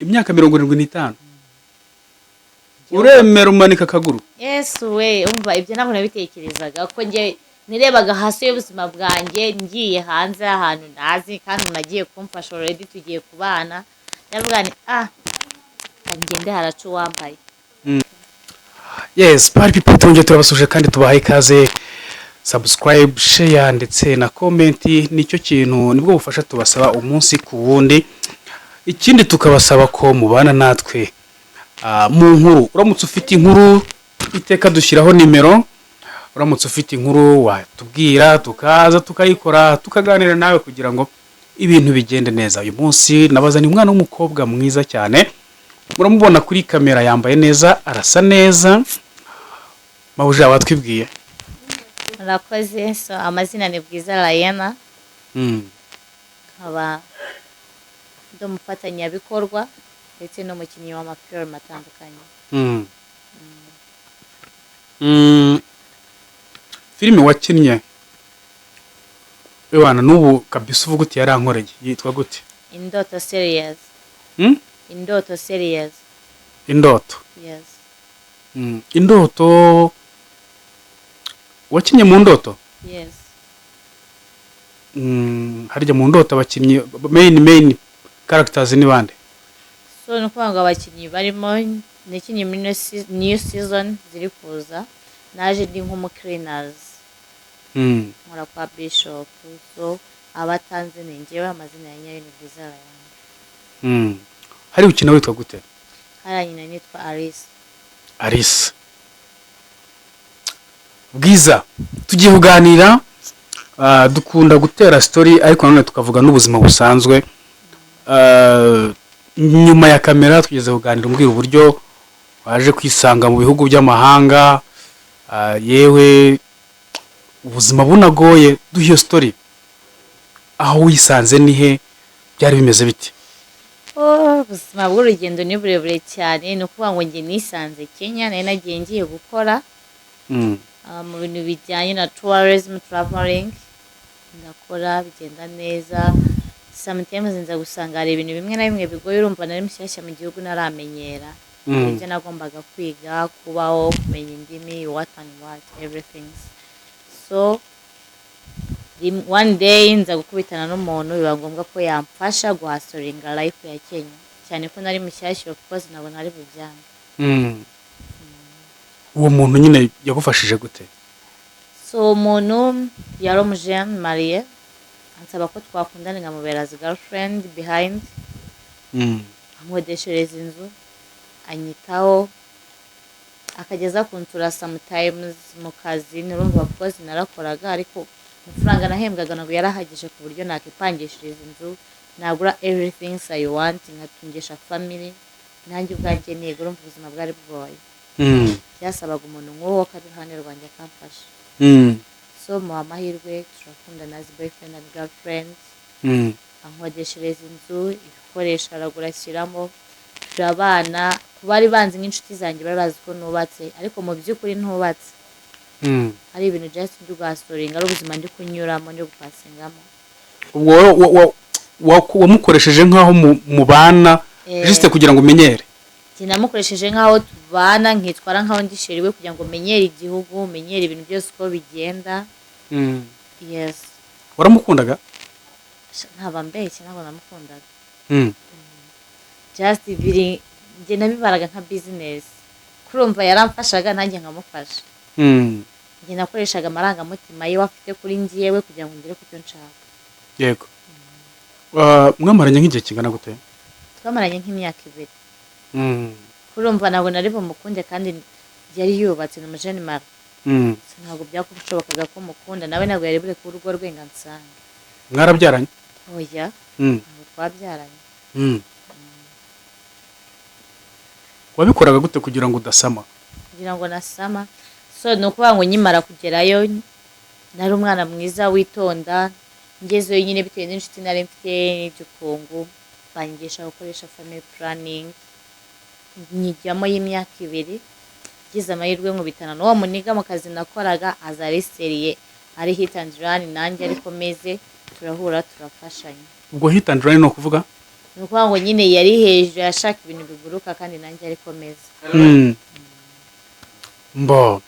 Imyaka 75 uremera umanika akaguru? Yesu we, umva, ibyo ntabwo nabitekerezaga, ko njye nirebaga hasi y'ubuzima bwanjye, ngiye hanze ahantu ntazi, kandi umuntu agiye kumfasha, already tugiye kubana, ndavuga ni ah, ngende haraca uwambaye. Yes, party people, twongeye turabasuje kandi tubahaye ikaze. Subscribe, share ndetse na comment, nicyo kintu, nibwo bufasha tubasaba umunsi ku wundi. Ikindi tukabasaba ko mubana natwe mu nkuru. Uramutse ufite inkuru, iteka dushyiraho nimero. Uramutse ufite inkuru watubwira, tukaza tukayikora, tukaganira nawe kugira ngo ibintu bigende neza. Uyu munsi nabazaniye umwana w'umukobwa mwiza cyane, muramubona kuri kamera, yambaye neza, arasa neza. Mabuja, watwibwiye? Murakoze. So amazina ni Bwiza Rayana, nkaba ndi umufatanyabikorwa ndetse n'umukinnyi w'amafilime atandukanye. Filime wakinnye ewana n'ubu kabisa uvuga uti yarankoreye, yitwa gute? Indoto Series. Indoto Series. Indoto? Yes. Indoto, wakinnye mu Ndoto? Yes. Harya mu Ndoto abakinnyi main characters ni bande? So ni ukuvuga ngo abakinnyi barimo, nakinnye muri new season ziri kuza, naje ndi nk'umucleaners, nkora kwa Bishop. So abatanze ni njyewe, amazina ya nyayo ni Bwiza Rayana. Hari ukina witwa gute? Hariya nyina nitwa Alice. Alice. Bwiza, tugiye kuganira. Dukunda gutera story, ariko nanone tukavuga n'ubuzima busanzwe. Nyuma ya kamera tugeze kuganira, umbwira uburyo waje kwisanga mu bihugu by'amahanga, yewe ubuzima bunagoye. Duhe iyo story, aho wisanze ni he, byari bimeze bite? Oh, ubuzima bw'urugendo ni burebure cyane. Ni ukuvuga ngo njye nisanze Kenya, nari nagiye ngiye gukora mu bintu bijyanye na tourism, traveling. Ndakora, bigenda neza. Sometimes nza gusanga hari ibintu bimwe na bimwe bigoye. Urumva nari mushyashya mu gihugu, ntaramenyera. Hari ibyo nagombaga kwiga, kubaho, kumenya indimi, what and what, everything. So one day nza gukubitana n'umuntu, biba ngombwa ko yamfasha guhustlinga life ya Kenya, cyane ko nari mushyashya, of course ntabwo nari bubyange. Uwo muntu nyine yagufashije gute? So umuntu yari umujene marié, ansaba ko twakundana, nkamubera as girlfriend behind, ankodeshereza inzu, anyitaho, akageza kunsura sometimes mu kazi. Nurumva, of course narakoraga, ariko amafaranga nahembwaga ntabwo yarahagije ku buryo nakipangishiriza inzu, nagura everything I want, nkatungisha family, nanjye ubwanjye niga. Urumva ubuzima bwari bugoye. Byasabaga umuntu nk'uwo akaba iruhande rwanjye, akamfasha. So muha amahirwe, turakundana as boyfriend and girlfriend, ankodeshereza inzu, ibikoresho aragura ashyiramo, turabana. Ku bari banzi nk'inshuti zanjye bari bazi ko nubatse, ariko mu by'ukuri ntubatse. Ari ibintu just ndi guhustlinga, ari ubuzima ndi kunyuramo, ndi gupassingamo. Ubwo wowe wamukoresheje nk'aho mubana, juste kugira ngo umenyere? Njye namukoresheje nk'aho tubana, nkitwara nk'aho ndi chéri we, kugira ngo menyere igihugu, menyere ibintu byose uko bigenda. Yes. Waramukundaga? Ntaba mbeshye, ntabwo namukundaga. Just biri njye nabibaraga nka business. Kurumva yaramfashaga, nanjye nkamufasha. Njye nakoreshaga amarangamutima ye afite kuri njyewe kugira ngo ngere ku cyo nshaka. Yego. Mwamaranye nk'igihe kingana gute? Twamaranye nk'imyaka 2. Kurumva ntabwo nari bumukunde kandi yari yubatse, ni umujene marié. Ntabwo byashobokaga ko mukunda, nawe ntabwo yari bure ku rugo rwe ngo ansange. Mwarabyaranye? Oya, ntabwo twabyaranye. Wabikoraga gute kugira ngo udasama? Kugira ngo nasama? So ni ukuvuga ngo nkimara kugerayo nari umwana mwiza witonda. Ngezeyo nyine, bitewe n'inshuti nari mfite n'iby'ukungu, banyigisha gukoresha family planning, nyijyamo y'imyaka 2. Ngize amahirwe nkubitana n'uwo muniga mu kazi nakoraga, aza ari sérieux, ari hit and run, nanjye ariko meze, turahura, turafashanya. Ubwo hit and run ni ukuvuga? Ni ukuvuga ngo nyine yari hejuru, yashaka ibintu biguruka, kandi nanjye ariko meze. Mbo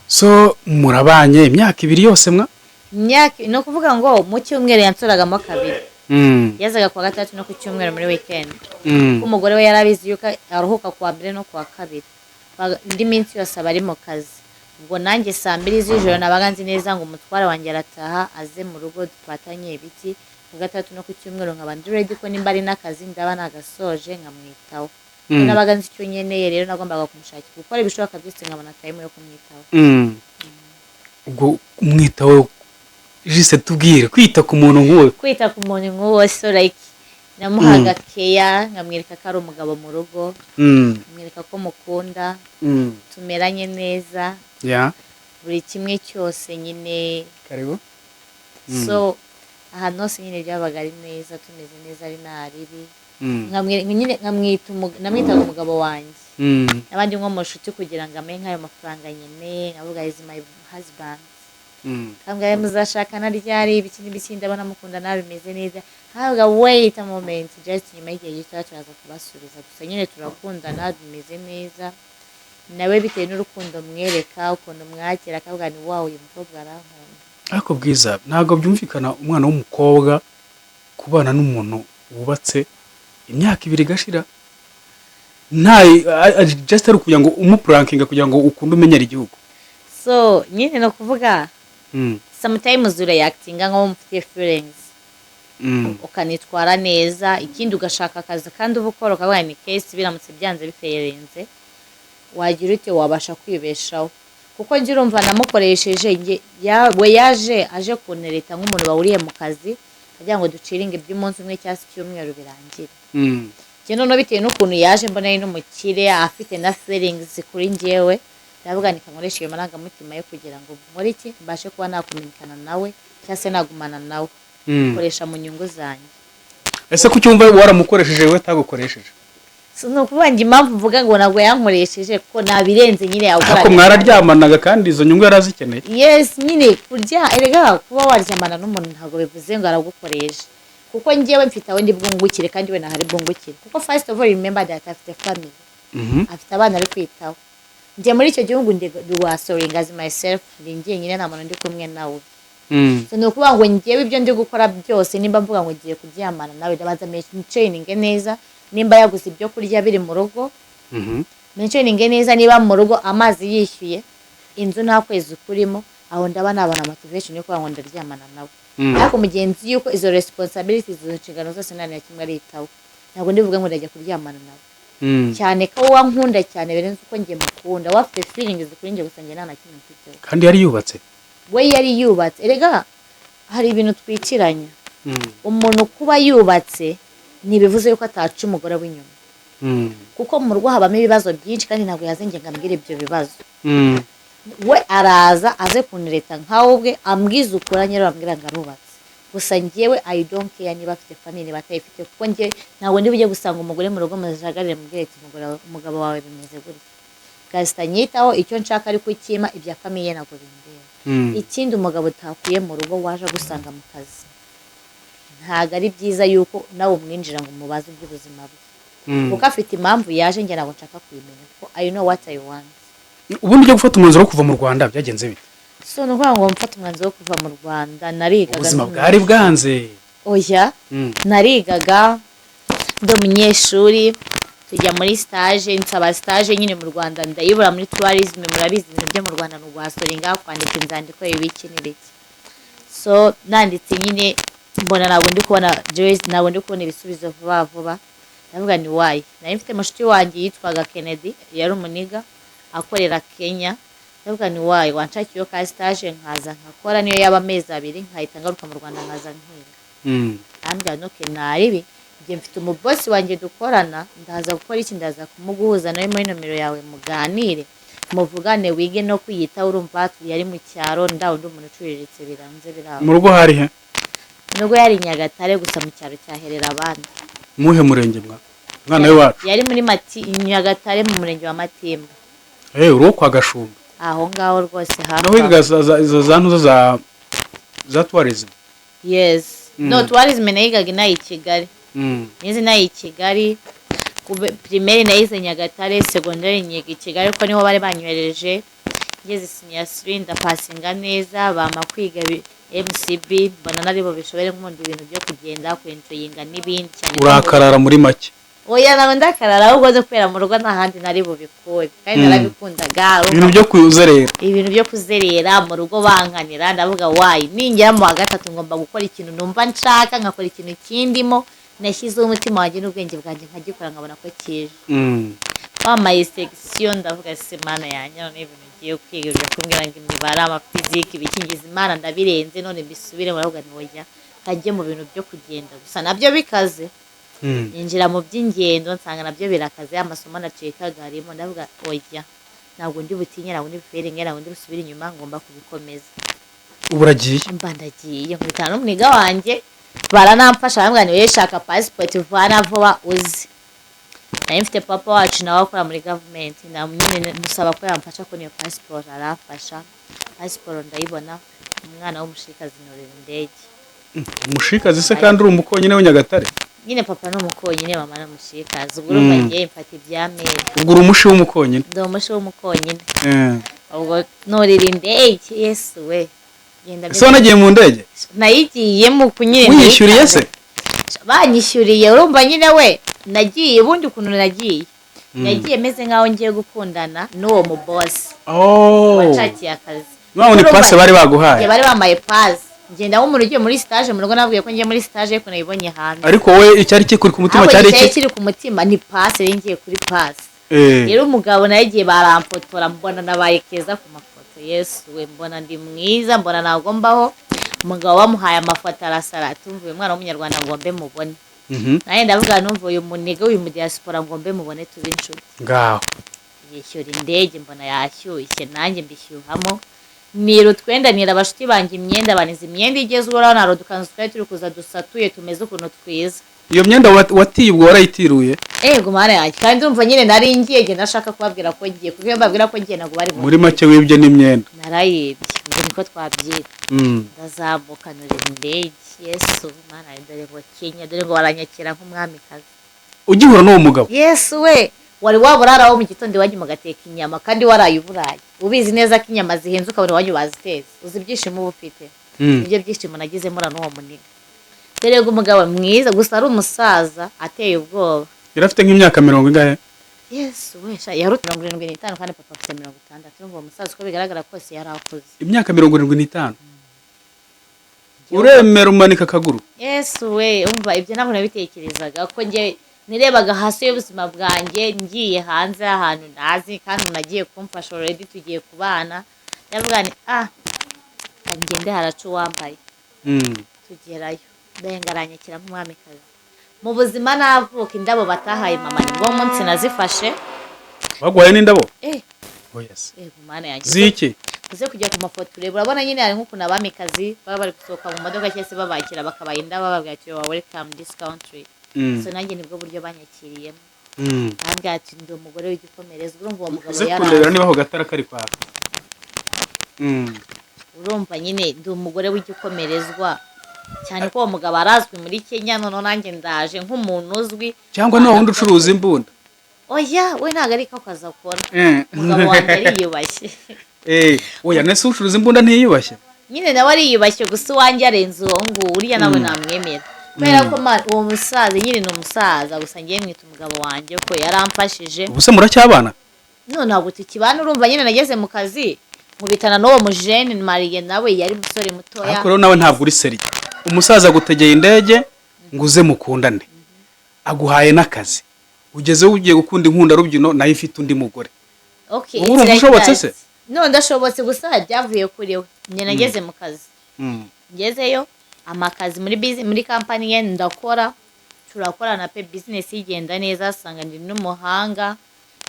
so murabanye imyaka 2 yose mwa? Imyaka, ni ukuvuga ngo mu cyumweru yansuragamo kabiri. Yazaga kuwa gatandatu no ku cyumweru muri weekend. Kuko umugore we yari abizi yuko aruhuka kuwa mbere no kuwa kabiri. Indi minsi yose aba ari mu kazi. Ubwo nanjye saa 2 z'ijoro nabaga nzi neza ngo umutware wanjye arataha, aze mu rugo dufatanye ibiki. Ku gatandatu no ku cyumweru nkaba ndi ready ko nimba ari n'akazi ndaba nagasoje, nkamwitaho. Nabaga nzi icyo nkeneye, rero nagombaga kumushakira, gukora ibishoboka byose nkabona time yo kumwitaho. Ubwo umwitaho, just tubwire kwita ku muntu nk'uwo. Kwita ku muntu nk'uwo, so like namuhaga keya, nkamwereka ko ari umugabo mu rugo, nkamwereka ko mukunda, tumeranye neza, buri kimwe cyose nyine. Karibu. So ahantu hose nyine byabaga ari neza, tumeze neza, ari nta ribi. Nyine namwitaga umugabo wanjye, n'abandi nko mu nshuti, kugira ngo amenye nk'ayo mafaranga nkeneye, nkavuga is my husband. Kambwira muzashakana ryari, ibiki n'ibiki, ndabona mukunda nawe bimeze neza. Nkavuga wait a moment, just nyuma y'igihe gito turaza kubasubiza. Gusa nyine turakundana, bimeze neza. Nawe bitewe n'urukundo mwereka, ukuntu mwakira, akavuga ni wow, uyu mukobwa arankunda. Ariko Bwiza, ntabwo byumvikana umwana w'umukobwa kubana n'umuntu wubatse imyaka 2 igashira nta just ari ukugira ngo umuprankinga, kugira ngo ukunde umenyere igihugu. So nyine ni ukuvuga sometimes urayakitinga nk'aho mufitiye feelings, ukanitwara neza. Ikindi ugashaka akazi kandi uba ukora, ukavuga ni case biramutse byanze biferinze, wagira ute, wabasha kwibeshaho. Kuko njye urumva namukoresheje we yaje aje kuntereta nk'umuntu bahuriye mu kazi, agira ngo duciringe iby'umunsi umwe cyangwa se icyumweru birangire. Njye noneho bitewe n'ukuntu yaje mbona ari n'umukire, afite na feelings kuri njyewe, ndavuga ni nkoresha iyo marangamutima yo kugira ngo nkore iki, mbashe kuba nakumenyekana nawe cyangwa se nagumana nawe, koresha mu nyungu zanjye. Ese kuki wumva waramukoresheje, we atagukoresheje? So, ni ukuvuga ngo impamvu mvuga ngo ntabwo yankoresheje, kuko nabirenze nyine. Ariko mwararyamanaga, kandi izo nyungu yari azikeneye. Yes, nyine kurya, erega kuba waryamana n'umuntu ntabwo bivuze ngo aragukoresha, kuko njyewe mfite aho ndi bwungukire kandi we ntahari bwungukire. Kuko first of all, remember that afite family, afite abana ari kwitaho. Njye muri icyo gihugu ndi rwasoringa as myself, ndi njyenyine, nta muntu ndi kumwe nawe. So ni ukuvuga ngo njyewe ibyo ndi gukora byose, nimba mvuga ngo ngiye kuryamana nawe, ndabanza mentioninge neza nimba yaguze ibyo kurya biri mu rugo, mentioninge neza niba mu rugo amazi yishyuye, inzu nta kwezi kurimo. Aho ndaba nabona motivation yo kuvuga ngo ndaryamana nawe. Ariko mugenzi yuko izo responsibilities, izo nshingano zose nta na kimwe aritaho, ntabwo ndivuga ngo ndajya kuryamana nawe. Cyane ko wankunda cyane birenze uko njye mukunda, we afite feelings kuri njye gusa, njye nta na kimwe mfiteho. Kandi yari yubatse. We yari yubatse. Erega hari ibintu twikiranya. Umuntu kuba yubatse ntibivuze yuko ataca umugore w'inyuma, kuko mu rugo habamo ibibazo byinshi, kandi ntabwo yaza njye ngo ambwire ibyo bibazo. We araza aze kuntereta nkawe ubwe, ambwiza ukuri, anyera ambwira ngo arubatse. Gusa njyewe I don't care niba afite family, niba atayifite, kuko njye ntabwo ndi bujye gusanga umugore mu rugo mujagarire, mubwire ati umugabo wawe bimeze gutya. Gasita nyitaho, icyo nshaka ari kukima, ibya famille ntabwo bindeba. Ikindi, umugabo utakuye mu rugo waje agusanga mu kazi, ntabwo ari byiza yuko nawe umwinjira ngo umubaze iby'ubuzima bwe, kuko afite impamvu yaje, njye ntabwo nshaka kuyimenya, kuko I know what I want. Ubundi ujya gufata umwanzuro wo kuva mu Rwanda byagenze bite? So ni ukuvuga ngo mfata umwanzuro wo kuva mu Rwanda, narigaga. Ubuzima bwari bwanze? Oya. Narigaga ndi umunyeshuri, tujya muri stage, nsaba stage nyine mu Rwanda ndayibura muri tourism. Murabizi ibintu byo mu Rwanda ni uguhasoringa, kwandika inzandiko, ibiki n'ibiki. So nanditse nyine mbona ntabwo ndi kubona Joyce, ntabwo ndi kubona ibisubizo vuba vuba. Ndavuga ni why. Nari mfite mushiki wanjye yitwaga Kennedy, yari umuniga akorera Kenya. Ndavuga ni why wanshakiye ka stage nkaza nkakora, niyo yaba amezi 2, nkahita ngaruka mu Rwanda nkaza nkiga. Arambwira no ke naribi, njye mfite umubosi wanjye dukorana, ndaza gukora iki, ndaza kumuguhuza nawe muri nomero yawe, muganire, muvugane, wige no kwiyitaho. Urumva yari mu cyaro, ndawe undi umuntu uciriritse biranze biraho. Mu rugo hari he? Nubwo yari i Nyagatare, gusa mu cyaro cyaherera abandi. Muhe murenge mwa mwana w'iwacu? Yari muri Mati, Nyagatare, mu murenge wa Matimba. Eh, uri uwo kwa Gashumba? Aho ngaho rwose, hafi Naho aho. wigaga izo za ntuzo za tourism? Yes. No, tourism nayigaga inaha i Kigali. Nize nayo i Kigali. Primaire nayize Nyagatare, secondaire nyiga i Kigali kuko niho bari banyohereje. Ngeze senior 3 ndapasinga neza, bampa kwiga MCB, mbona nari bubishobore, nkunda ibintu byo kugenda, kwenjoyinga n'ibindi cyane. Urakarara muri make. Oya, ntabwo ndakarara, ahubwo nzi kubera mu rugo nta handi nari bubikure kandi narabikundaga. Ibintu byo kuzerera. Ibintu byo kuzerera mu rugo bankanira. Ndavuga wayi, ningera mu wa gatatu ngomba gukora ikintu numva nshaka, nkakora ikintu kindimo, nashyizeho umutima wanjye n'ubwenge bwanjye, nkagikora nkabona ko kije. Bamaye section, ndavuga se Mana yanjye, none ibintu ngiye kwiga uje kumbwira ngo imibare, amafiziki, ibikingiza Imana, ndabirenze, none mbisubire? Muravuga nti oya, kajye mu bintu byo kugenda gusa nabyo bikaze. Ninjira mu by'ingendo nsanga nabyo birakaze, amasomo nacikaga harimo. Ndavuga oya, ntabwo ndi butinye, ntabwo ndi buferinge, ntabwo ndi busubire inyuma, ngomba kubikomeza. Ubu uragiye. Mba ndagiye, nkubitana n'umuniga wanjye, baranamfasha, barambwira ni wowe shaka pasipoti vana vuba uzi. Nari mfite papa wacu nawe akora muri gavumenti, na nyine musaba ko yamfasha kubona iyo pasiporo, aramfasha, pasiporo ndayibona, umwana w'umushikazi nurira indege. Umushikazi se kandi uri umukonyine w'Inyagatare? Nyine papa ni umukonyine, mama ni umushikazi, ubwo urumva ngiye mfata ibya mere. Ubwo uri umushi w'umukonyine. Ndi umushi w'umukonyine. Ubwo nurira indege, Yesu we, genda. Ese wanagiye mu ndege? Nayigiyemo ku nyine. Wiyishyuriye se? Banyishyuriye. Urumva nyine we, nagiye ubundi ukuntu nagiye, nagiye meze nkaho ngiye gukundana n'uwo mu boss wanshakiye akazi. None ni Urumva, passe bari baguhaye? Njye bari bamaye passe, ngenda nk'umuntu ugiye muri stage mu rugo, nabwiye ko ngiye muri stage ariko nayibonye hanze. Ariko wowe icyari kikuri ku mutima Ahubwo cyari cyari iki? kiri ku mutima ni passe, rero ngiye kuri passe. Rero umugabo nawe igihe baramfotora, mbona nabaye keza ku mafoto, Yesu we, mbona ndi mwiza, mbona ntabwo mbaho. Umugabo bamuhaye amafoto arasara, atumva uyu mwana w'umunyarwanda ngo mbe mubone. Nanjye ndavuga numva uyu muniga, uyu mudiaspora, ngo mbe mubone tube inshuti. Ngaho. Yishyura indege, mbona yashyushye, nanjye mbishyuhamo, nira utwenda, nira abashuti banjye imyenda, baniza imyenda igezweho. Urabona hari udukanzu twari turi kuza dusatuye, tumeze ukuntu twiza. Iyo myenda watiye ubwo warayitiruye? Ego mana yanjye, kandi ndumva nyine nari ngiye, ngenda nashaka kubabwira ko ngiye, kuko iyo mbabwira ko ngiye ntabwo bari Muri make wibye n'imyenda. Narayibye, ubwo niko twabyita. Ndazamuka nurira indege, Yesu mana, dore ngo Kenya, dore ngo baranyakira nk'umwamikazi. Ugihura n'uwo mugabo? Yesu we, wari waba urara wo mu gitondo iwanyu mugateka inyama kandi waraye uburayi, ubizi neza ko inyama zihenze, ukabona iwanyu bazitetse, uzi ibyishimo uba ufite? Ibyo byishimo nagize mura n'uwo muniga. Dore ngo umugabo mwiza gusa ari umusaza ateye ubwoba. Yari afite nk'imyaka mirongo ingahe? Yesu we sha, yari 75 kandi papa afite 60. Urumva uwo musaza uko bigaragara kose yari akuze. Imyaka 75, uremera umanika akaguru? Yesu we, umva, ibyo ntabwo nabitekerezaga, ko njye nirebaga hasi y'ubuzima bwanjye, ngiye hanze ahantu ntazi kandi umuntu agiye kumfasha, already tugiye kubana, ndavuga nti ah, ngende haraca uwambaye. Tugerayo, ndahenga, aranyakira nk'umwamikazi. Mu buzima navuka, indabo batahaye mama nibwo munsi nazifashe. Baguhaye n'indabo? Eh. Oh, yes. Ego mana yanjye. Ziki? Uze kujya ku mafoto ureba, urabona nyine hari nk'ukuntu abamikazi baba bari gusohoka mu modoka cyangwa se babakira bakabaha indabo, bababwira ati "You are welcome this country." So nanjye nibwo buryo banyakiriyemo. Bambwira ati ndi umugore w'igikomerezwa. Urumva uwo mugabo Uze yari kundebera niba ako gatara kari kwaka. Urumva nyine ndi umugore w'igikomerezwa, cyane ko uwo mugabo arazwi muri Kenya, noneho nanjye ndaje nk'umuntu uzwi. Cyangwa ni wa wundi ucuruza imbunda? Oya we, ntabwo ari ko kazi akora. Umugabo wanjye ariyubashye. Eh, oya, nese ucuruza imbunda ntiyiyubashye? Nyine nawe ariyubashye, gusa uwanjye arenze uwo nguwo, uriya nawe namwemera kubera ko uwo musaza nyine ni umusaza, gusa ngiye mwita umugabo wanjye ko yaramfashije. Ubu se muracyabana? None ntabwo tukibana. Urumva nyine nageze mu kazi nkubitana n'uwo mujene mariye, nawe yari umusore mutoya. Ariko rero nawe ntabwo uri sérieux. Umusaza agutegeye indege ngo uze mukundane, aguhaye n'akazi, ugezeho ugiye gukunda inkunda rubyino nayo ifite undi mugore. Okay, Ubu it's urumva like ushobotse that. se? No, ndashobotse, gusa byavuye kuri we. Njye nageze mu kazi, ngezeyo amakazi muri busy, muri kampani ye ndakora, turakorana pe, business igenda neza, asanga ndi n'umuhanga,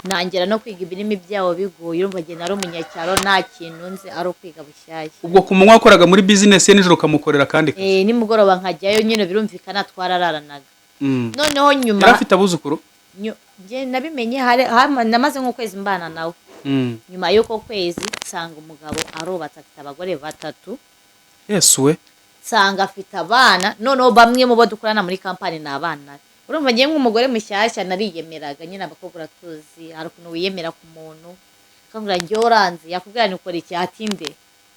ntangira no kwiga ibirimi byabo bigoye. Urumva njye nari umunyacyaro, nta kintu nzi, ari ukwiga bushyashya. Ubwo ku munywa wakoraga muri business ye, nijoro ukamukorera akandi kazi? Eh, nimugoroba nkajyayo nyine, birumvikana twarararanaga. Noneho nyuma Yari afite abuzukuru? Njye nabimenye namaze nk'ukwezi mbana nawe. Nyuma y'uko kwezi nsanga umugabo arubatse, afite abagore batatu. Yesu we! Nsanga afite abana. Noneho bamwe mu bo dukorana muri kampani ni abana be. Urumva, ngewe nk'umugore mushyashya nariyemeraga nyine. Abakobwa uratuzi, hari ukuntu wiyemera ku muntu, akakubwira njyewe uranzi, yakubwira ni ukora iki, ati nde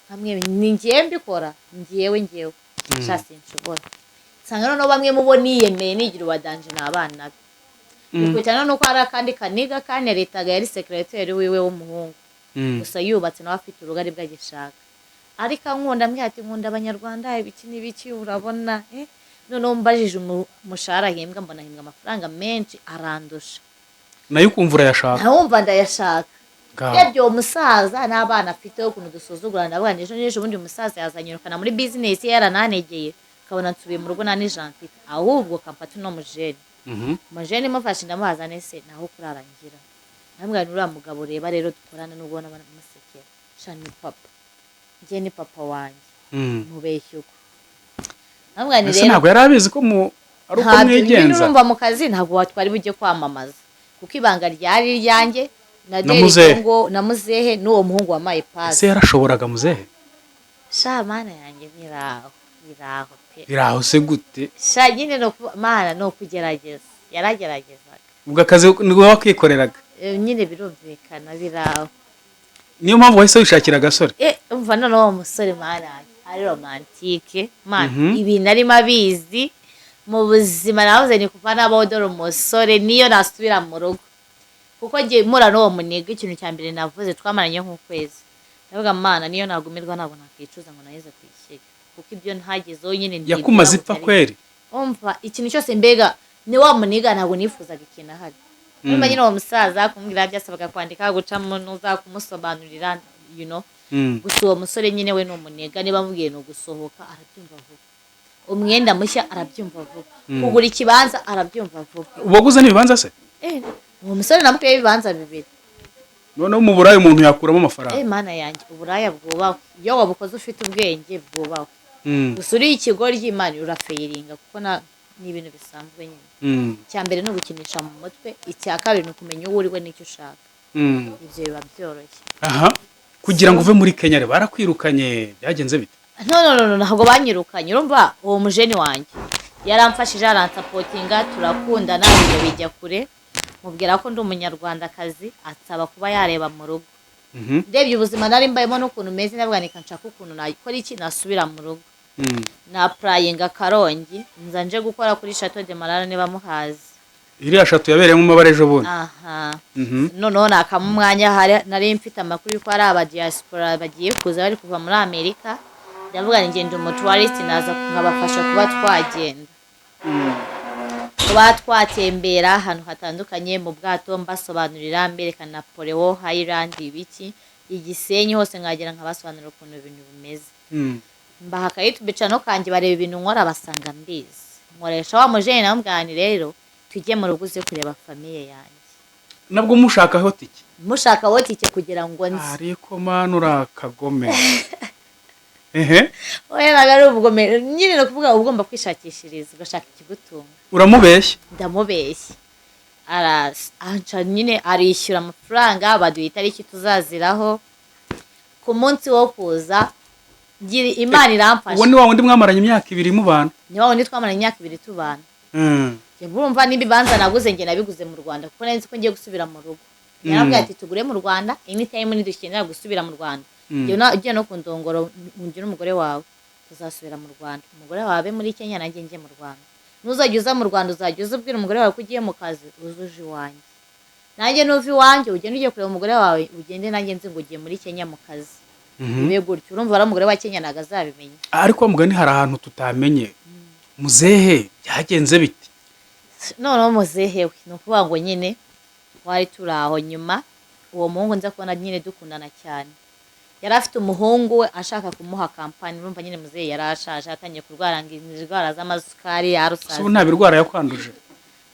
hamwe ni ngewe mbikora, ngewe ngewe sha sinshobora. Nsanga noneho bamwe mu bo niyemeye nigira uwa danger ni abana be. Bikurikirana nuko hari akandi kaniga kaneretaga, yari secretary wiwe w'umuhungu. Gusa yubatse nawe, afite urugo, aribwo agishaka, ariko ankunda. Mbwira ati nkunda Abanyarwanda, ibiki n'ibiki, urabona eh? Noneho mbajije umushahara ahembwa, mbona ahembwa amafaranga menshi, arandusha. Nayo ukumva urayashaka. Nawumva ndayashaka. Ngaho. Urebye uwo musaza n'abana afite, ukuntu dusuzugurana, ndavuga ngo ejo n'ejo bundi umusaza yazanyirukana muri bizinesi ye, yarananegeye, ukabona nsubiye mu rugo nta n'ijana mfite, ahubwo kamfata uno mujene. Umujene mufashe, ndamubaza nese naho kurara ngira, ndamubwira nti uriya mugabo reba rero dukorana, nubwo ubona bamusekera, sha ni papa, njye ni papa wanjye. Mubeshya uko, ndamubwira nti Ese rero ntabwo yari abizi ko mu ari uko ntabyo nyine. mwigenza? Urumva mu kazi ntabwo watwari bujye kwamamaza, kuko ibanga ryari iryanjye na Na Derek muzehe. ngo na muzehe n'uwo muhungu wampaye pasi. Ese yarashoboraga muzehe? Sha mana yanjye, biraho biraho pe. Biraho se gute? Sha nyine no mana ni ukugerageza, yarageragezaga. Ubwo akazi ni wowe wakikoreraga? Eh, nyine birumvikana, biraho. Niyo mpamvu wahise wishakira agasore. Eh, umva noneho uwo musore, mana yanjye, ari romantique mana. Ibintu arimo abizi mu buzima. Nahoze ni kuva nabaho, dore umusore niyo nasubira mu rugo, kuko njye mpura n'uwo muniga, ikintu cya mbere navuze, twamaranye nk'ukwezi, ndavuga mana niyo nagumirwa ntabwo nakwicuza ngo naheze ku ishyiga, kuko ibyo ntagezeho nyine ndibwira Yakumaze ngo ipfa byari- kweri. Umva, ikintu cyose mbega ni wa muniga, ntabwo nifuzaga ikintu ahari. Urumva nyine uwo musaza kumubwira byasabaga kwandika, gucamo nuza kumusobanurira. Gusa uwo musore nyine we ni umuniga, niba amubwiye ni ugusohoka arabyumva vuba, umwenda mushya arabyumva vuba, kugura ikibanza arabyumva vuba. Waguze n'ibibanza se? Eh, uwo musore namukuyeho ibibanza bibiri. Noneho mu Burayi umuntu yakuramo amafaranga. Eh, mana yanjye, uburaya bwubahwe iyo wabukoze ufite ubwenge, bwubahwe. Gusa uriye ikigoryi, Imana, urafailinga, kuko ni ibintu bisanzwe nyine. Icya mbere ni ugukinisha mu mutwe, icya kabiri ni ukumenya uwo uriwe n'icyo ushaka. Ibyo biba byoroshye. Aha, kugira ngo uve muri Kenya rero barakwirukanye, byagenze bite? No, no, no, no, ntabwo banyirukanye. Urumva uwo mujeni wanjye yaramfashije, aransupportinga, turakundana, ibyo bijya kure, mubwira ko ndi Umunyarwandakazi, ansaba kuba yareba mu rugo. Ndebye ubuzima nari mbayemo n'ukuntu meze, ndavuga reka nshaka ukuntu nakora iki nasubira mu rugo. Na-applyinga Karongi, nza nje gukora kuri Chateau de Marara, niba muhazi. Iriya château yabereyemo amabara ejo bundi? Aha. Noneho nakamo umwanya, hari nari mfite amakuru y'uko hari aba diaspora bagiye kuza, bari kuva muri Amerika. Ndavuga ngo ngenda umutourist, naza nkabafasha kuba twagenda, kuba twatembera ahantu hatandukanye mu bwato, mbasobanurira, mberekana Napoleon Highland, ibiki, Igisenyi hose, nkagera nkabasobanurira ukuntu ibintu bimeze. Mbaha aka YouTube channel kanjye, bareba ibintu nkora, basanga mbizi. Nkoresha wa mujene, namubwira nti rero tujye mu rugo uze kureba famille yanjye. Nabwo mushakaho tike? Mushaka wo tike kugira ngo nzi. Ariko mana, urakagome ehe. Oya, ntabwo ari ubugome nyine, ni ukuvuga uba ugomba kwishakishiriza, ugashaka ikigutunga. Uramubeshya? Ndamubeshya, anca nyine, arishyura amafaranga, baduha itariki tuzaziraho. Ku munsi wo kuza ngira Imana iramfasha. Uwo ni wa wundi mwamaranye imyaka 2 mubana? Ni wa wundi twamaranye imyaka 2 tubana. Njye murumva n'ibibanza naguze, njye nabiguze mu Rwanda, kuko nari nzi ko ngiye gusubira mu rugo. Yarambwiye ati tugure mu Rwanda, anytime nidukenera gusubira mu Rwanda. Njye ugiye no kundongora, ngira umugore wawe, tuzasubira mu Rwanda, umugore wawe abe muri Kenya, nanjye njye mu Rwanda. Nuzajya uza mu Rwanda, uzajya uza ubwira umugore wawe ko ugiye mu kazi, uze uje iwanjye, nanjye nuva iwanjye ugende ugiye kureba umugore wawe, ugende nanjye nzi ngo ugiye muri Kenya mu kazi. Bibe gutyo. Urumva ari umugore wa Kenya ntabwo azabimenya. Ariko wa mugani hari ahantu tutamenye, muzehe byagenze bite? Noneho muzehe we, ni ukuvuga ngo nyine twari turi aho, nyuma uwo muhungu nza kubona nyine dukundana cyane, yari afite umuhungu we ashaka kumuha kampani. Urumva nyine muzehe yari ashaje, atangiye kurwara ngo indwara z'amasukari. Se ubu Yarusaze. nta birwara yakwanduje?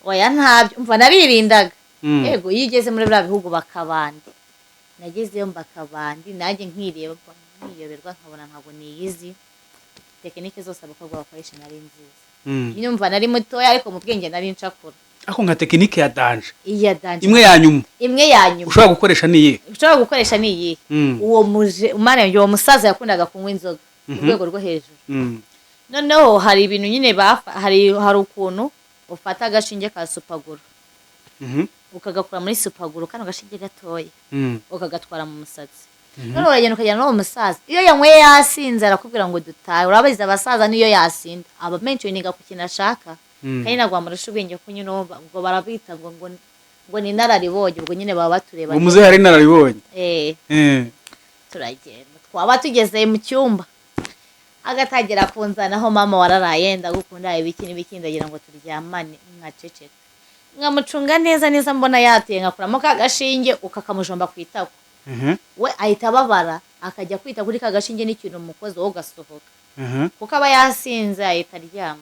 Oya, ntabyo. Umva, naririndaga. Yego, iyo ugeze muri biriya bihugu bakabandi, nagezeyo mbakabandi, nanjye nkireba nkiyoberwa, nkabona ntabwo niyizi tekinike zose abakobwa bakoresha, nari nziza. Nyine umva, nari mutoya ariko mu bwenge nari ncakura. Ariko nka tekinike ya danger, iya danger, imwe ya nyuma, imwe ya nyuma ushobora gukoresha ni iyihe? Ushobora gukoresha ni iyihe? Uwo muje umwana yanjye, uwo musaza yakundaga kunywa inzoga ku rwego rwo hejuru. Noneho hari ibintu nyine hari ukuntu ufata agashinge ka super glue, ukagakura muri super glue, kano gashinge gatoya, ukagatwara mu musatsi. Noneho uragenda ukajyana n'uwo musaza. Iyo yanyweye yasinze, arakubwira ngo dutahe. Urabizi abasaza, niyo yasinda aba mentioninga ku kintu ashaka. Kandi ntabwo wamurusha ubwenge, kuko nyine ubwo barabita ngo ni inararibonye. Ubwo nyine baba batureba. Uwo muzehe hari inararibonye. Eh. Turagenda, twaba tugeze mu cyumba agatangira kunzanaho: "Mama, wararaye, ndagukunda," ibiki n'ibiki, ndagira ngo turyamane. Nkaceceka, nkamucunga neza neza, mbona yatuye, nkakuramo ka gashinge, ukakamujomba ku itako. We ahita ababara, akajya kwita kuri ka gashinge n'ikintu umukozi, wowe ugasohoka. Kuko aba yasinze, ahita aryama.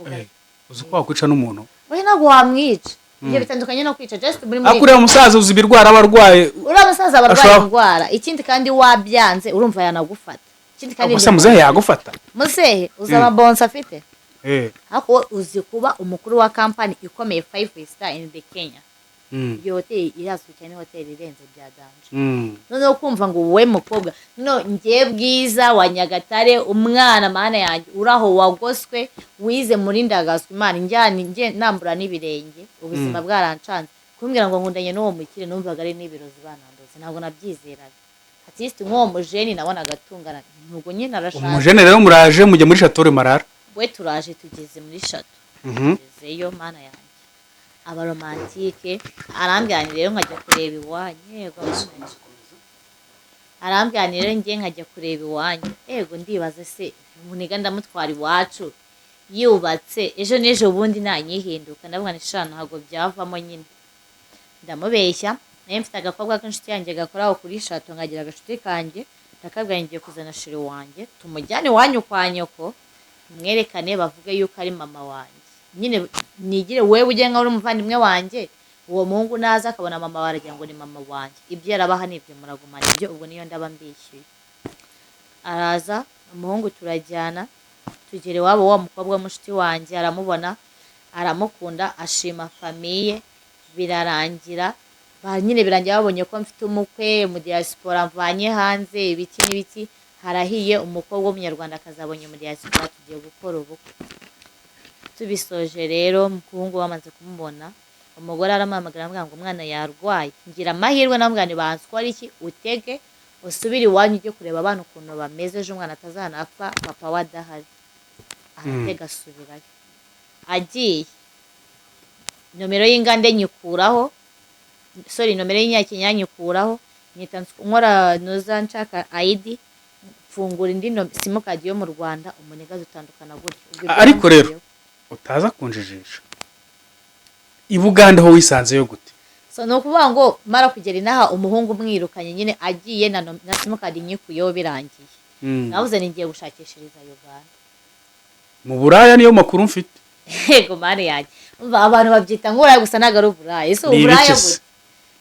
Eh, uzi ko wakwica n'umuntu? We, ntabwo wamwica, ibyo bitandukanye no kwica, just muri Ariko uriya musaza, uzi ibirwara aba arwaye? Uriya musaza aba arwaye indwara. Ikindi kandi wabyanze, urumva yanagufata. Ikindi kandi Gusa muzehe yagufata? Muzehe, uzi amabonsi afite? Eh. Ariko uzi kuba umukuru wa kampani ikomeye, five star in the Kenya? Iyo hoteli irazwi cyane, hoteli irenze bya danger. Noneho kumva ngo wowe mukobwa, no njye Bwiza wa Nyagatare, umwana, mana yanjye, uraho wagoswe, wize muri ndagaswe, Imana njyana njye nambura n'ibirenge, ubuzima bwarancanze, kumbwira ngo nkundanye n'uwo mukire, numvaga ari n'ibirozi banandoze, ntabwo nabyizeraga. At least nk'uwo mujeni nabonaga atungana, nubwo nyine arashaje. Umujene rero, muraje mujya muri Chateau Marara. We, turaje, tugeze muri Chateau. Tugezeyo, mana yanjye, aba romantique, arambwira ni rero nkajya kureba iwanyu. Yego, mana yanjye. Arambwira ni rero njye nkajya kureba iwanyu. Yego, ndibaza se umuniga ndamutwara iwacu yubatse, ejo n'ejo bundi nanyihinduka? Ndavuga ni sha, ntabwo byavamo nyine. Ndamubeshya, nayo mfite agakobwa k'inshuti yanjye gakora aho kuri Chateau, nkagira agashuti kanjye, ndakabwira ngiye kuzana chéri wanjye, tumujyane iwanyu kwa nyoko, tumwerekane, bavuge yuko ari mama wanjye nyine, nigire wewe ujye nkaho uri umuvandimwe wanjye. Uwo muhungu naza akabona mama wawe, aragira ngo ni mama wanjye. Ibyo yarabaha nibyo muragumana ibyo, ubwo niyo ndaba mbishyuye. Araza umuhungu, turajyana, tugera iwabo wa mukobwa w'umushuti wanjye, aramubona, aramukunda, ashima famille, birarangira ba nyine, birangira babonye ko mfite umukwe mu diaspora mvanye hanze, ibiki n'ibiki. Harahiye, umukobwa w'umunyarwandakazi abonye mu diaspora, tugiye gukora ubukwe. Tubisoje rero, umuhungu bamaze kumubona, umugore aramuhamagara, aramubwira ngo umwana yarwaye. Ngira amahirwe, namubwira nti banswara iki, utege usubire iwanyu ujye kureba abana ukuntu bameze, ejo umwana atazanapfa papa we adahari. Aratega asubirayo. Agiye, nomero y'ingande nyikuraho, sorry, nomero y'inyakenya nyikuraho, nyita nkora noza nshaka ID, mfungura indi simukadi yo mu Rwanda. Umuniga dutandukana gutyo. Ubwo ibyo Ariko rero byamuvuyeho. utaza kunjijisha, i Bugande ho wisanzeyo gute? So ni ukuvuga ngo mara kugera inaha, umuhungu umwirukanye nyine, agiye na simukadi nyikuyeho, birangiye. Nabuze ni ngiye gushakishiriza Uganda. Mu Buraya, niyo makuru mfite. Yego, mani yanjye. Umva, abantu babyita nk'uburaya, gusa ntabwo ari uburaya. Ese Ni uburaya ibiki se? gute?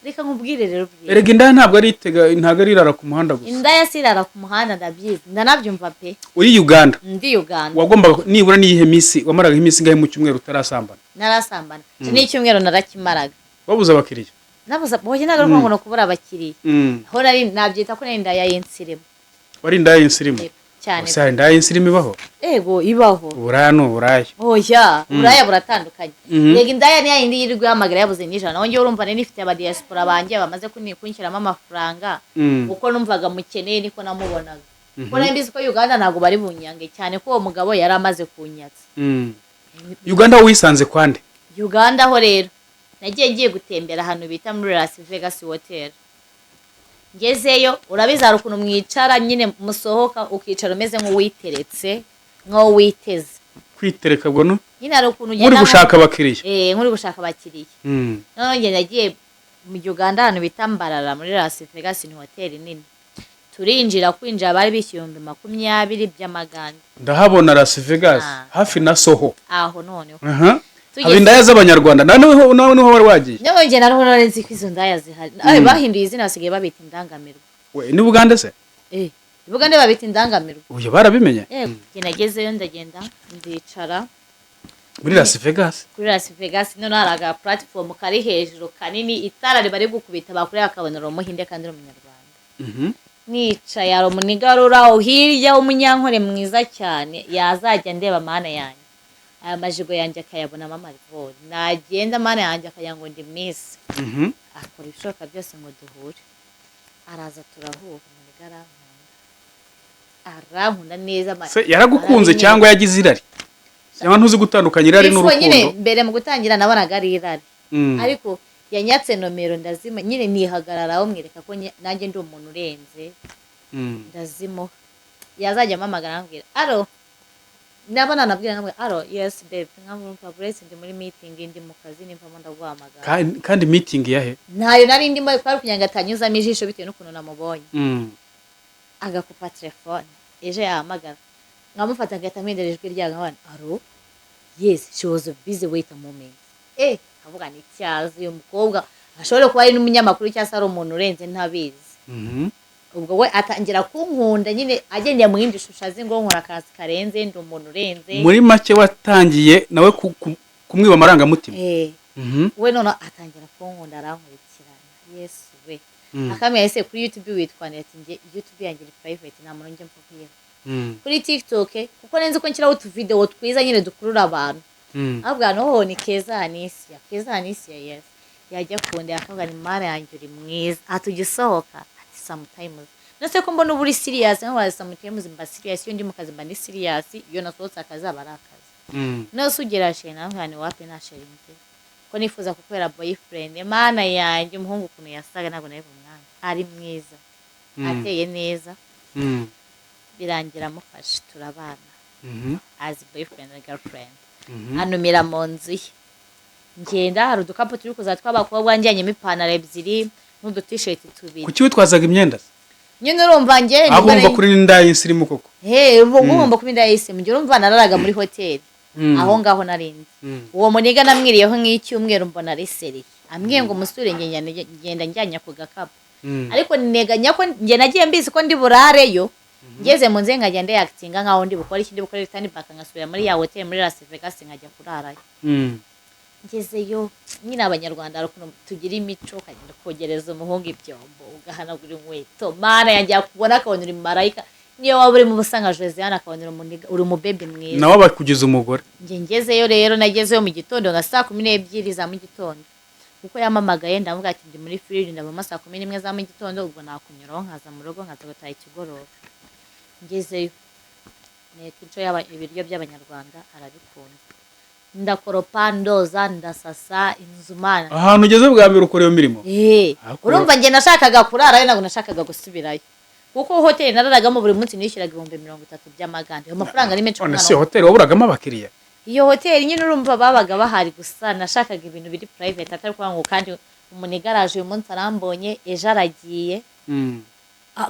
Reka nkubwire rero, bwira. Erega indaya ntabwo ari itega, ntabwo ari irara ku muhanda gusa. Indaya si irara ku muhanda, ndabizi, ndanabyumva pe. Uri Uganda? Ndi Uganda. Wagombaga nibura n'iyihe minsi, wamaraga iminsi ingahe mu cyumweru utarasambana? Narasambana. Iki ni icyumweru narakimaraga. Wabuze abakiriya? Nabuze boye, ntabwo ari ukuvuga ngo ni ukubura abakiriya. Aho nari nabyita ko nari indaya y'insirimu. Wari indaya y'insirimu? Yego, cyane. Gusa hari indaya y'insirimu ibaho? Ego, ibaho. Uburaya ni uburaya. Oya, uburaya buratandukanye. Yego, indaya ni yayindi yirirwa ihamagara yabuze nijoro. Naho njyewe, urumva, nari nifite abadiaspora banjye bamaze kunshyiramo amafaranga. Uko numvaga mukeneye niko namubonaga, kuko nari mbizi ko Uganda ntabwo bari bunyange cyane, ko uwo mugabo yari amaze kunyatsa. Uganda wisanze kwande? Uganda ho rero nagiye ngiye gutembera ahantu bita muri Las Vegas Hotel. Ngezeyo, urabizi, hari ukuntu mwicara nyine, musohoka ukicara umeze nk'uwiteretse, nk'uwo witeze. Kwitereka ubwo no Nyine hari ukuntu muri ugenda gushaka abakiriya. Eh, nk'uri gushaka abakiriya. Noneho njye nagiye mu Uganda ahantu bita Mbarara muri Las Vegas, ni hoteli nini. Turinjira, kwinjira bari bishyuye 20,000 by'amagande. Ndahabona Las Vegas. Ah. Hafi na Soho. Aho noneho Aha. Tugeze- Haba indaya z'abanyarwanda nawe, nawe niho wari wagiye? Noneho njye nariho nari nzi ko izo ndaya zihari. Bahinduye izina, basigaye babita indangamirwa. We, ni Bugande se? Eh, Bugande babita indangamirwa. Uyu barabimenye. Yego, njye nagezeyo, ndagenda ndicara. Muri Las Vegas? Kuri Las Vegas. Noneho hari aga platform kari hejuru kanini, itara riba rigukubita, bakureba bakabona uri umuhinde kandi uri umunyarwanda. Nicaye, hari umunigarura aho hirya w'umunyankore mwiza cyane, yazajya ndeba, mana yanjye, aya majigo yanjye akayabonamo amarivori. Nagenda, mana yanjye, akagira ngo ndi miss. Akora ibishoboka byose ngo duhure. Araza turahura, umuniga arankunda, arankunda neza Se yaragukunze arabinyereka. cyangwa yagize irari? Cyangwa ntuzi gutandukanya irari Before nyine, n'urukundo? mbere mu gutangira nabonaga ari irari. Ariko yanyatse nomero ndazima nyine, nihagararaho mwereka ko nanjye ndi umuntu urenze. Ndazimuha, yazajya ampamagara ambwira "Allo", nabona nabwira nkamubwira "Allo, yes babe", nkamwumva buretse ndi muri meeting, ndi mu kazi, nimvamo ndaguhamagara. Kandi meeting yahe? Ntayo nari ndimo, kwari kugira ngo atanyuzamo ijisho bitewe n'ukuntu namubonye. Agakupa telefone, ejo yahamagara nkamufata, ngahita mpindura ijwi ryayo, nkabona "Allo, yes, she was busy, wait a moment." Nkavuga ni cyazi uyu mukobwa ashobora kuba ari n'umunyamakuru cyangwa se ari umuntu urenze ntabizi. Ubwo we atangira kunkunda nyine agendeye mu yindi shusho, azi ngo nkora akazi karenze, ndi umuntu urenze. Muri make watangiye nawe kumwiba amarangamutima. Eh. We noneho atangira kunkunda, arankurikirana, Yesu we. Akamenya ese kuri YouTube witwa nde? Ati njye YouTube yanjye ni private, nta muntu njya mvugiyeho. Kuri TikTok, kuko nzi ko nshyiraho utuvidewo twiza nyine dukurura abantu, ahubwo hano ni Keza Anisia, Keza Anisia, yes. Yajya kundeba akavuga ni "Mana yanjye, uri mwiza." Ati "Ujya usohoka?" Ati "Sometimes." Nose ko mbona uba uri serious? Nkabaza, "Sometimes mba serious, iyo ndi mu kazi mba ndi serious, iyo nasohotse akazi aba ari akazi." Nose ugera chéri? Nawe ni wapi, nta chéri ngira, ko nifuza kukubera boyfriend. Mana yanjye, umuhungu ukuntu yasaga ntabwo nari bumwanga, ari mwiza, ateye neza. Birangira amufashe turabana as boyfriend and girlfriend. Anumira mu nzu ye, ngenda hari udukapu turi kuza tw'abakobwa, njyanyemo ipantaro ebyiri n'udutisheti tubiri. Kuki witwazaga imyenda se? Nyine urumva njye Ahubwo wumva kuri n'inda y'insirimu koko. He, ubu ngomba kuba inda y'isi mu gihe urumva nararaga muri hoteli. Aho ngaho narindi. Uwo muniga namwiriyeho nk'icyumweru, mbona ari sérieux, ambwiye ngo umusure, ngenda njyanye ako gakapu. Ariko nteganya ko njye nagiye mbizi ko ndi burareyo, ngeze mu nzu nkajya ndeyakitinga nkaho ndi bukore ikindi, bukore return back, ngasubira muri ya hoteli muri Las Vegas nkajya kurarayo. Ngezeyo nyine, Abanyarwanda hari ukuntu tugira imico, ukagenda kogereza umuhungu ibyombo, ugahanagura inkweto, mana yanjye, yakubona akabona uri marayika, niyo waba urimo ubusa nka Josiane akabona uri uri umubebi mwiza. Nawe bakugize umugore. Njye ngezeyo rero, nagezeyo mu gitondo nka saa 12 za mu gitondo, kuko yamamagaye, ndavuga ati ndi muri firiji, ndavamo saa 11 za mu gitondo, ubwo nakunyuraho nkaza mu rugo nkaza gutaha ikigoroba. Ngezeyo nteka inshuro ibiryo by'Abanyarwanda arabikunda, ndakoropa, ndoza, ndasasa inzu, mana. Ahantu ugeze bwa mbere ukora iyo mirimo? Eh, urumva njye nashakaga kurarayo, ntabwo nashakaga gusubirayo, kuko hoteli nararagamo buri munsi nishyuraga 30,000 by'amagande. Ayo mafaranga ni menshi ku None mwana. se hoteli waburagamo abakiriya? Iyo hoteli nyine urumva babaga bahari, gusa nashakaga ibintu biri private, atari kuvuga ngo kandi umuniga araje uyu munsi arambonye, ejo aragiye.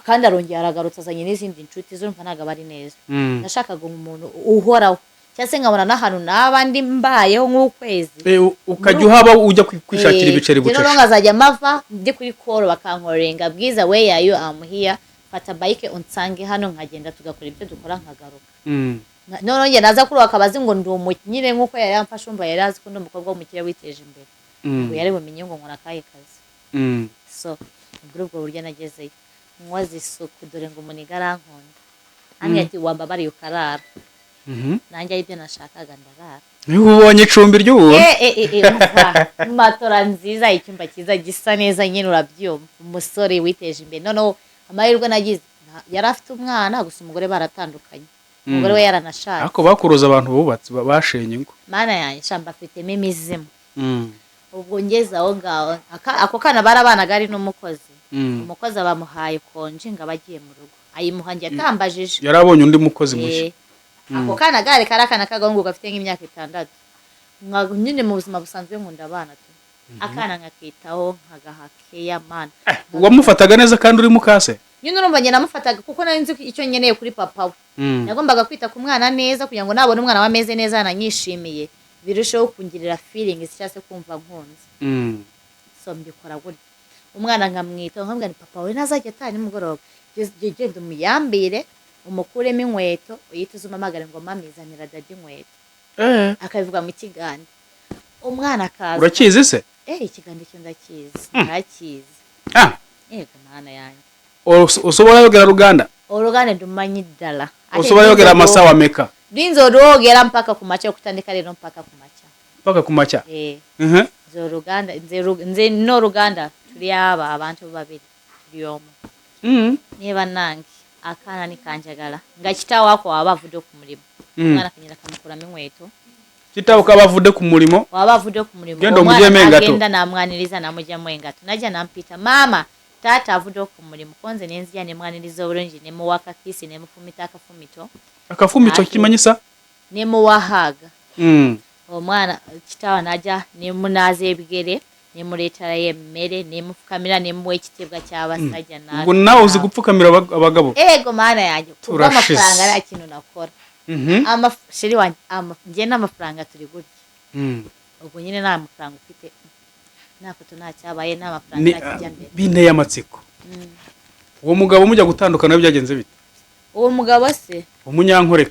Kandi arongera aragarutse azanye n'izindi nshuti, zurumva ntabwo aba ari neza. Nashakaga umuntu uhoraho, cyangwa se nkabona n'ahantu naba ndi mbayeho nk'ukwezi. Ukajya uhaba ujya kwishakira ibiceri Njye noneho bucece. nkazajya mava ndi kuri call bakankorenga "Bwiza, where are you?" "I'm here." "Fata bike unsange hano." Nkagenda tugakora ibyo dukora nkagaruka. Noneho njye naza kuri uwo akaba azi ngo ndi nyine nk'uko yari yamfashe, umva yari azi ko ndi umukobwa w'umukire witeje imbere. Ngo yari bumenye ngo nkora akahe kazi. So muri ubwo buryo nagezeyo nkoze isuku, dore ngo umuniga arankunda, ambwira ati "Wambabariye ukarara?" Nanjye aribyo nashakaga, ndarara. Niba ubonye icumbi ry'ubuntu. Umva, matora nziza, icyumba cyiza gisa neza, nyine urabyumva, umusore witeje imbere. Noneho amahirwe nagize, yari afite umwana, gusa umugore baratandukanye, umugore we yaranashatse. Ariko bakuruza abantu bubatse bashenye ingo. Mana yanjye, shamba afitemo imizimu. Ubwo ngeze aho ngaho, ako kana barabanaga ari n'umukozi. Umukozi abamuhaye konji ngo aba agiye mu rugo, ayimuha njye atambajije. Yari abonye undi mukozi mushya. Ako kana gare kari akana k'agahungu gafite nk'imyaka 6. Nyine mu buzima busanzwe nkunda abana tu, akana nkakitaho, nkagaha keya, mana. Wamufataga neza kandi uri mukase? Nyine urumva njye namufataga kuko nari nzi icyo nkeneye kuri papa we. Nagombaga kwita ku mwana neza kugira ngo nabona umwana we ameze neza yananyishimiye, birusheho kungirira feelings cyangwa se kumva nkunze. So mbikora gutya, umwana nkamwitaho, nkamubwira nti "Papa we ntazajya ataha nimugoroba, genda umuyambire, umukuremo inkweto, uhite uza umpamagare ngo 'Mami, zanira daddy inkweto.'" Akabivuga mu Kigande, umwana akaza. Urakizi se? Eh, Ikigande cyo ndakizi, ndakizi. Yego, mana yanjye. Osobola yogera Luganda? Oluganda ndumanyi ddala. Ate Osobola yogera amasawa meka? Ndinza olwogera mpaka ku makya, okutandika leero mpaka ku makya. Paka ku makya? Eh. Mhm. Nze Oluganda, nze n'Oluganda tuli aba abantu babiri, tuli omu. Naye bannange, akaana ni kanjagala nga kitaawe ako waba avudde ku mulimu, omwana kanyina kamukulamu enweto. Kitaawe kaba avudde ku mulimu? Waba avudde ku mulimu. Genda omwana omugyemu engato. Agenda n'amwaniriza, n'amugyamu engato, najja nampita, "Maama, taata avudde ku mulimu." Konze nenzija nemwaniriza obulungi, nemuwa akakiisi, nemufumita akafumito. Akafumito kimanyisa? Nemuwa hug. Omwana kitaawe najja nemunaaza ebigere, nemuleeterayo emmere, nemufukamira, nemuwa ekitiibwa ky'abasajja. Ubwo nawe uzi gupfukamira abagabo? Ego maana yanjye, Turashize. kubw'amafaranga nta kintu nakora. Chéri wanjye, njye n'amafaranga turi gutya. Ubwo nyine nta mafaranga ufite, nta foto, nta cyabaye, nta mafaranga, nta kijya mbere. Binteye amatsiko, uwo mugabo mujya gutandukana byagenze bite? Uwo mugabo se? Umunyankore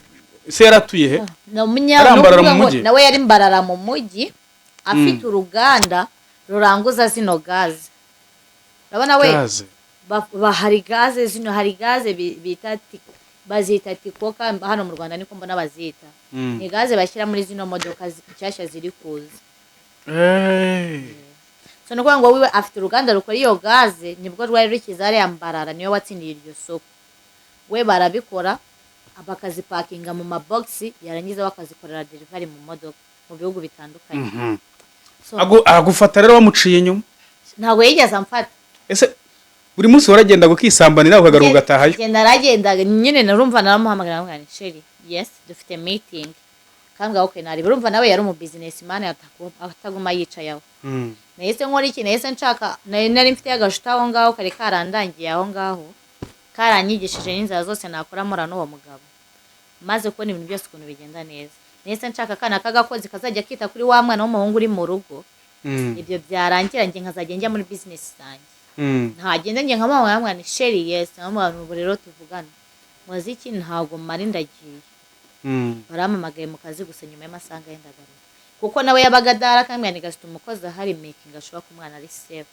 se yaratuye he? Ni umunya Yari Mbarara ni ukuvuga mu ngo mujyi? Nawe yari Mbarara mu mujyi, afite uruganda ruranguza zino gaze, urabona we. Gaze? Hari gaze zino, hari gaze bita bazita tikoka hano mu Rwanda, niko mbona bazita. Ni gaze bashyira muri zino modoka nshyashya ziri kuza. So ni ukuvuga ngo wiwe afite uruganda rukora iyo gaze, nibwo rwari rukiza hariya Mbarara, niwe watsindiye iryo soko. We barabikora bakazipakinga mu mabogisi, yarangiza bakazikorera delivery mu modoka mu bihugu bitandukanye. So, Agufata rero wamuciye inyuma? Ntabwo yigeze amfata. Ese buri munsi waragendaga ukisambanira, ukagaruka ugatahayo? Ngenda, naragendaga nyine, narumva naramuhamagara, namubwira nti, "Chéri, yes, dufite meeting." Kambwira, "Okay." Nari urumva nawe yari umu businessman, ataguma yicaye aho. Nahise nkora iki? Nahise nshaka, nari mfite agashuti aho ngaho kari karandangiye aho ngaho, karanyigishije n'inzira zose nakora mpura n'uwo mugabo. Maze kubona ibintu byose ukuntu bigenda neza, nahise nshaka akana k'agakozi kazajya kita kuri wa mwana w'umuhungu uri mu rugo. Ibyo byarangira, njye nkazajya njya muri business zanjye. Ntagenda, njye nkamuhamagara ni, "Chéri, yes." Nkamuhamagara, "Ubu rero tuvugana muzi iki? Ntabwo mari, ndagiye." Barampamagaye mu kazi gusa, nyuma y'amasaha angahe ndagaruka, kuko nawe yabaga adahari, akambwira ni gasita umukozi ahari, making ashobora ko umwana ari safe,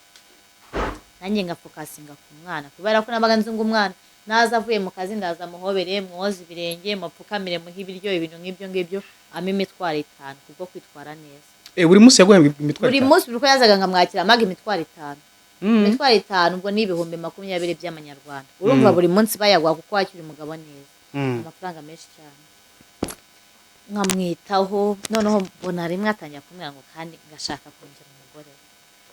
nanjye ngafocusinga ku mwana, kubera ko nabaga nzi ngo umwana naza avuye mu kazi, ndaza muhobere, mwoze ibirenge, mupfukamire, muhe ibiryo, ibintu nk'ibyo ngibyo, ampa imitwaro 5 kubwo kwitwara neza. Buri munsi yaguhembwa imitwaro Buri 5? munsi, buri uko yazaga nkamwakira, amaga imitwaro 5. Imitwaro 5 ubwo ni 20,000 by'amanyarwanda, urumva. Buri munsi bayaguha kuko wakira umugabo neza. Amafaranga menshi cyane, nkamwitaho. Noneho mbona rimwe atangira kumbwira ngo kandi ngashaka kongera umugore we.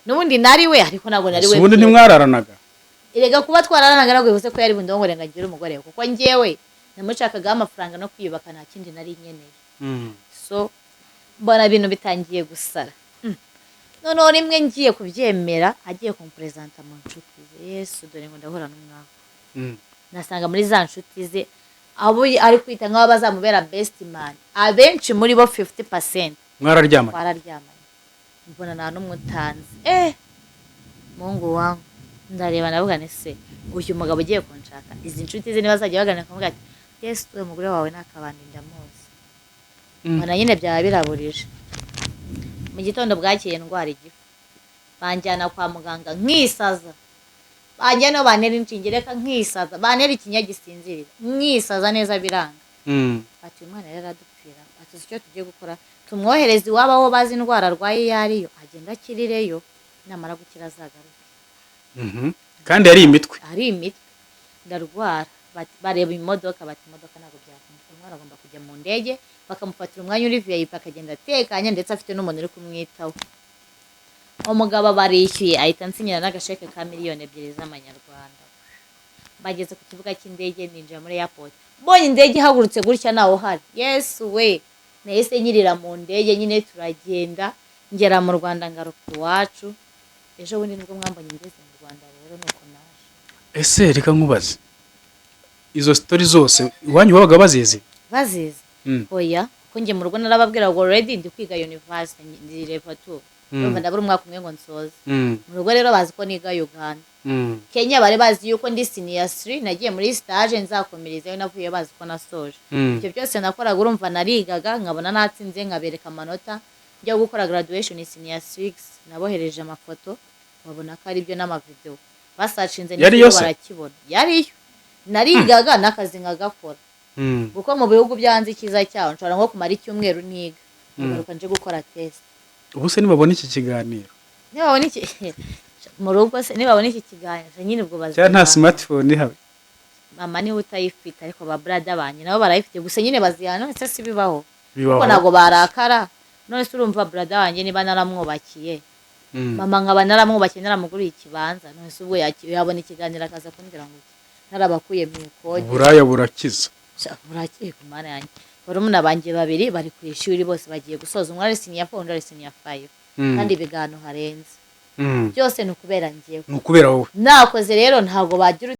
N'ubundi nari we, ariko ntabwo nari we. Ese ubundi ntimwararanaga? Erega kuba twararanaga ntabwo bivuze ko yari bundongore ngo agire umugore we, kuko njyewe namushakagaho amafaranga no kwiyubaka, nta kindi nari nkeneye. So mbona ibintu bitangiye gusara. Noneho rimwe ngiye kubyemera, agiye kumperezanta mu nshuti ze, Yesu, dore ngo ndahura n'umwaka, nasanga muri za nshuti ze, abo ari kwita nk'aho bazamubera best man, abenshi muri bo, 50%, Mwararyamanye? Twararyamanye. Mbona nta n'umwe utanzi. Mungu wangu, ndareba ndavuga nti, "Se uyu mugabo ugiye kunshaka, izi nshuti ze niba bazajya baganira bakavuga ati, 'Yesu, uyu mugore wawe ni akabandi, ndamuzi.'" Mbona nyine byaba biraburije. Mu gitondo bwakeye ndwara igifu, banjyana kwa muganga nkisaza, banjyana bantera inshinge, reka nkisaza, bantera ikinya gisinziriza, nkisaza neza, biranga. Ati, "Uyu mwana rero aradupfira." Ati, "Uzi icyo tugiye gukora? Tumwohereze iwabo aho bazi indwara arwaye iyo ariyo, agenda akirireyo, namara gukira azagaruke." Kandi yari imitwe? Ari imitwe. Ndarwara, bareba imodoka, bati, "Imodoka ntabwo byakunda, umwana agomba kujya mu ndege, bakamufatira umwanya uri VIP, akagenda atekanye, ndetse afite n'umuntu uri kumwitaho." Umugabo barishyuye, ahita ansinyira n'agasheke ka miliyoni 2 z'amanyarwanda. Bageze ku kibuga cy'indege, ninjira muri airport, mbonye indege ihagurutse gutya ntawe uhari, Yesu we, nahise nyirira mu ndege nyine, turagenda, ngera mu Rwanda, ngaruka iwacu. Ejo bundi nibwo mwambonye ngeze mu Rwanda. Rero nuko naje. Ese reka nkubaze, izo story zose iwanyu babaga bazizi? Bazizi? Oya, kuko njye mu rugo narababwira ngo already ndi kwiga university, ndi level 2. Urumva ndabura umwaka umwe ngo nsoze. Mu rugo rero bazi ko niga Uganda. Kenya bari bazi yuko ndi senior 3, nagiye muri stage, nzakomerezayo, navuye bazi ko nasoje. Ibyo byose nakoraga, urumva narigaga nkabona natsinze, nkabereka amanota, njya gukora graduation senior 6, nabohereje amafoto, babona ko ari byo n'amavideo. Basearchinze Yari n'ikigo yo se? barakibona. Yariyo, narigaga n'akazi nkagakora, kuko mu bihugu byo hanze icyiza cyaho nshobora nko kumara icyumweru ntiga, nkagaruka nje gukora test. Ubu se nibabona iki kiganiro? Nibabona iki mu rugo se, nibabona iki kiganiro nyine, ubwo Cyangwa nta bazihangana. smartphone ihaba? Mama niwe utayifite, ariko ba brother banjye nabo barayifite. Gusa nyine bazihana. None se si bibaho? Bibaho. Kuko ntabwo barakara. None se urumva brother wanjye niba naramwubakiye, mama nkaba naramwubakiye, naramuguriye ikibanza, none se ubwo yabona ikiganiro akaza kumbwira ngo iki? Narabakuye mu ikode. Uburaya burakiza. Sha, burakeye ku Mana yanjye. Barumuna banjye babiri bari ku ishuri, bose bagiye gusoza. Umwe ari senior 4, undi ari senior 5, kandi biga ahantu harenze. Byose ni ukubera njyewe. Ni ukubera wowe. Nakoze rero ntabwo bagira